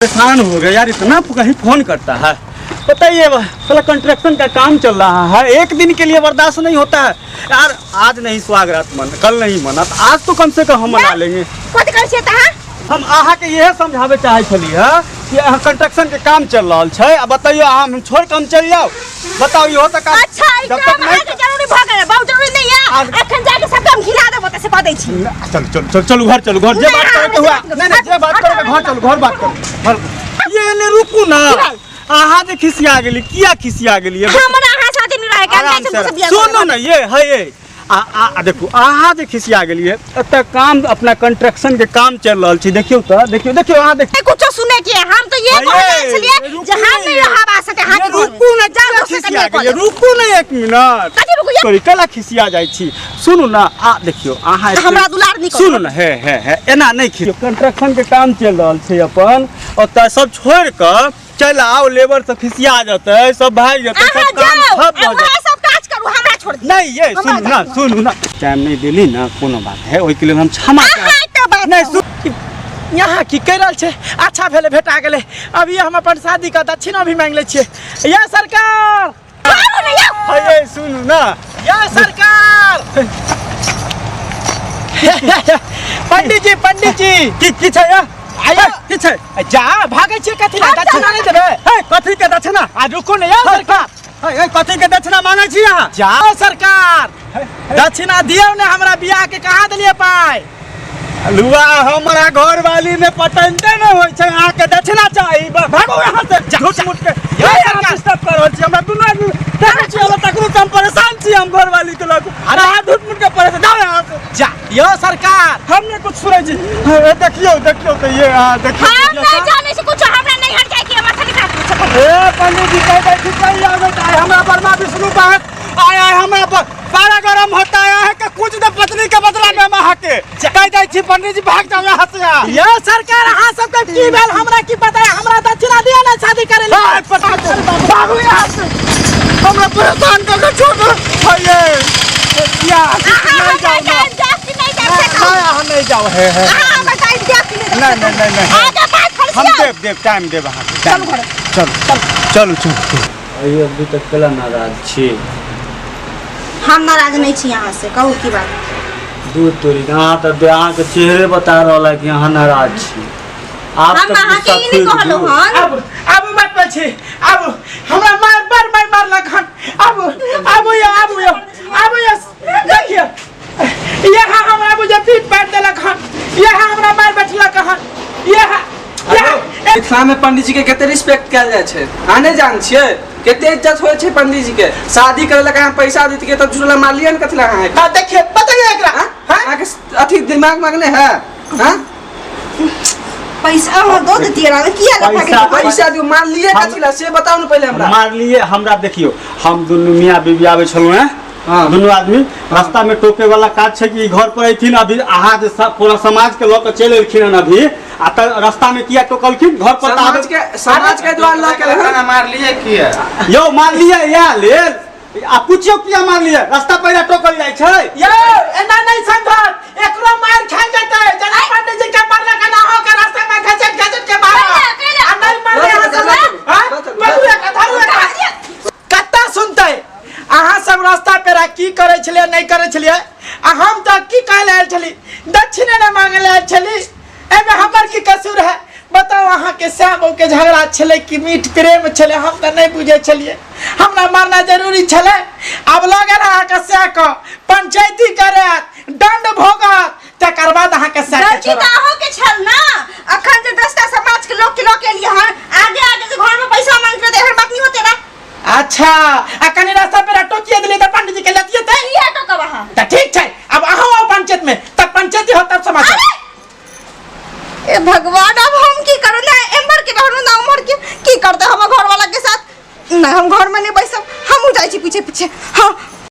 परेशान हो गए यार, इतना कहीं फोन करता है। बताइए, साला कंस्ट्रक्शन का काम चल रहा है, एक दिन के लिए बर्दाश्त नहीं होता है यार। आज नहीं सुहागरात मन, कल नहीं मनत, आज तो कम से कम हम मना लेंगे। कथी करै छियै तहाँ? हम अहाँ के इहे समझावे चाहे छली है कि अहाँ कंस्ट्रक्शन के काम चल रहल छै, आ बताइयो अहाँ हम छोड़ के हम चल जाओ, बताओ इहो तऽ काम। अच्छा, ई जब काम तक नहीं अहाँके जरूरी भऽ गेलै, बहुत जरूरी नहीं है। अखन जाके सब काम खिला देबो तऽ से कऽ दै छी। चल चल चल चलू घर, चलू घर, जे नहीं, बात करे के हुआ। हम नहीं नहीं, जे बात करे के घर चलू, घर बात करू घर। ये ने रुकू ना, अहाँ जे खिसिया गेली, किया खिसिया गेली? हमरा अहाँ साथे नहीं रहे के, हम आराम जाइ से छी बियाह सुनू करब। ना, ये है ये आ आ आ देखू अहाँ जे खिसिया गेलियै, एतऽ काम अपना कंस्ट्रक्शन के काम चलि रहल छै। देखियौ तऽ, देखियौ देखियौ अहाँ देखियौ। नहीं, कुछो सुने के हम तो ये अरे, कहने छलियै रुकू जे हम नहीं। नहीं रहब आ सके अहाँ ये के घर में। रुकू ना, जाउ किया दोसर खिसिया कन्या गेलियै? कऽ लेब। रुकू ना एक मिनट। कथी रुकू ये? सॉरी, कला खिसिया जाइ छी, सुनू ना, आ देखियौ अहाँ एते- हमरा दुलार नहीं करू। सुनू ना, हे हे हे एना नहि खिसियौ। कंस्ट्रक्शन के काम चलि रहल छै अपन, ओतऽ सब छोड़ि कऽ चलि आउ, लेबर सब खिसिया जेतै, सब भागि जेतै, अहाँ सब काम जाउ, ठप भऽ अहाँ जेतै। सब काज करू, हमरा छोड़ दियौ। नहीं ये हमरा सुनू ना, जाउ। सुनू ना, टाइम नहीं देली ना, कोनो बात है, ओहिके लेल हम क्षमा अहाँ चाहब। एकटा बात नहीं, कहू। सुन। यहाँ की कहि रहल छै? अच्छा भेलै भेटा गेलै, अभी हम अपन शादी के दक्षिणा भी मांगि लै छियै। या सरकार, मारू ने यौ। हे सुनू ना। या सरकार, पंडित जी, पंडित जी। की की छै या? आया। की छै? जा भागै छियै कथी लए? दक्षिणा नहि देबै? हे कथी के दक्षिणा? आ रुकू ने यौ सरकार। हे, हे, कथी के दक्षिणा मांगै छी अहाँ? जाओ सरकार, दक्षिणा दियौ ने, हमरा बियाह के कहाँ देलियै पाइ? लुआ हमरा घर वाली में पटनते नहीं होय छै, अहाँ के दक्षिणा चाही। भागो यहाँ से झूठ मूठ के। यौ ये सरकार। डिस्टर्ब कर रहल छी हमरा दुनू आदमी, देखै छी होला तकरो से हम परेशान छी हम घर वाली के लग। अरे अहाँ झूठ मूठ के परेशान, जाओ यहाँ से। जा यौ सरकार, हम नहीं कुछ सुनै छी। हे, देखियौ देखियौ तऽ ये अहाँ देखियौ। हम नहीं जानै छी कुछो, हमरा नहीं हट जाय के माथा निकाल कुछो। ए पंडित जी कह दै छी कहि आबै तऽ आइ हमरा बर्मा विष्णु बाहत आय आय हमरा पारा गरम होता है अहाँ के कुछ दे पत्नी के बदला में हम अहाँ के कह दै छी पंडित जी भाग जाओ यहाँ से। यौ सरकार, अहाँ सबके की भेल हमरा की पता है, हमरा दक्षिणा दिअ ने शादी करे ले। भाग, पता चल, भागू यहाँ से, हमरा परेशान कर के छोड़ दो। ये या अहाँ नहीं हमरा जाओ ना। टाइम देब कि नहीं देब से कहू। नहीं, अहाँ नहीं जाओ। हे हे अहाँ हमरा टाइम देब कि नहीं देब? नहीं, नहीं, नहीं, नहीं। आगे बात हम फरसियौ। देब देब टाइम देब अहाँ के, टाइम चलू घरे। चलू चलू चलू। अभी अभी तक कला नाराज छी? हम नाराज नहीं छी अहाँ से, कहू की बात? दूध तोरी अहाँ तऽ अहाँके चेहरे बता रहल है कि अहाँ नाराज छी। आप हम तऽ अहाँके गुस्सा ई नहीं फेंक कहलहुँ दियौ। हन। आबू आबू मत पछी आबू, हमरा मार मार मार मारलक हन। आबू आबू यौ, आबू यौ, आबू यौ, देखियौ यहाँ हमरा बुझे पीठ पारि देलक हन, यहाँ हमरा मार बैठलक हन, यहाँ यहाँ। मिथिला में पंडित जी के कते रिस्पेक्ट कयल जाइ छै अहाँ नहि जान छियै? कते इज्जत होइ छै पंडित जी के। शादी करे लए अहाँ पैसा दैतियै तब झूला मारलियै ने कथी लए अहाँ? हाँ, देखिए बताइए एकरा। हाँ? हाँ? अहाँके अथी दिमाग मांगने है? हाँ? पैसा अहाँ दऽ देतियै ना, किया लफा के पैसा- पैसा दियौ, मारलियै कथी लए से बताउ ने पहिले हमरा। मारलिए हमरा, देखियो हम दुनू मियाँ बीबी आबै छलहुँ हैं, हाँ। दुनू आदमी रास्ता में टोके वाला काज छै कि घर पर अयथिन। अभी अहाँ जे पूरा समाज के लऽ के चलि एलखिन हन अभी, आ तऽ रास्ता में किया टोकलखिन घर पर? तऽ समाज आबै- के समाज के द्वारा लऽ के हन। मारलियै किया यौ मारलिए इएह लेल, आ पुछियौ किया मारलिए, रास्ता पहिला टोकल जाइ छै। यौ एना नहीं समझत, एकरो मार खा जेतै, जेना पंडित जी के मारलक एना अहाँ के रास्ता में घसट घसट के मारत। कैला, कैला। आ नहीं मारले अहाँ सब, हाँ? चलू, चलू। पकड़ू एकरा, धरू एकरा। कत्ता सुनतै अहाँ सब रास्ता पेरा की करै छलियै नहीं करै छलियै, आ हम तऽ की कहै लए आयल छली? दक्षिणे ने मांगे लए आयल छली, एहिमे हमर की कसूर है बताउ? अहाँके सैम बहू के झगड़ा छलै कि मीठ प्रेम छलै हम तऽ नहि बुझै छलियै, हमरा मारना जरूरी छलै। आब लऽ गेल अहाँके सएह कऽ पंचायती करत, दंड भोगत, तकर बाद अहाँके सएह के गलती छोड़त। तऽ अहूँ के छल ना, अखन जे 10टा समाज के लोग के लऽ के एलियै हन, आगे आगे जे घर में पैसा मांगते रहते, एहन बात नहीं होते ना। अच्छा, आ कनी रास्ता पे टोकिए देलियै तऽ पंडित जी के लतियै तऽ किया टोकब अहाँ? तऽ ठीक छै, आब अहूँ आउ पंचायत में, तब पंचायती होत तब समाचार। अरे! ए भगवान, अब हम की करू? ना एम्हर के रहलू ना उम्हर के, की करते हमर घर वाला के साथ? ना हम घर में नहीं बैसब, हमहूँ जाइ छी पीछे पीछे। हाँ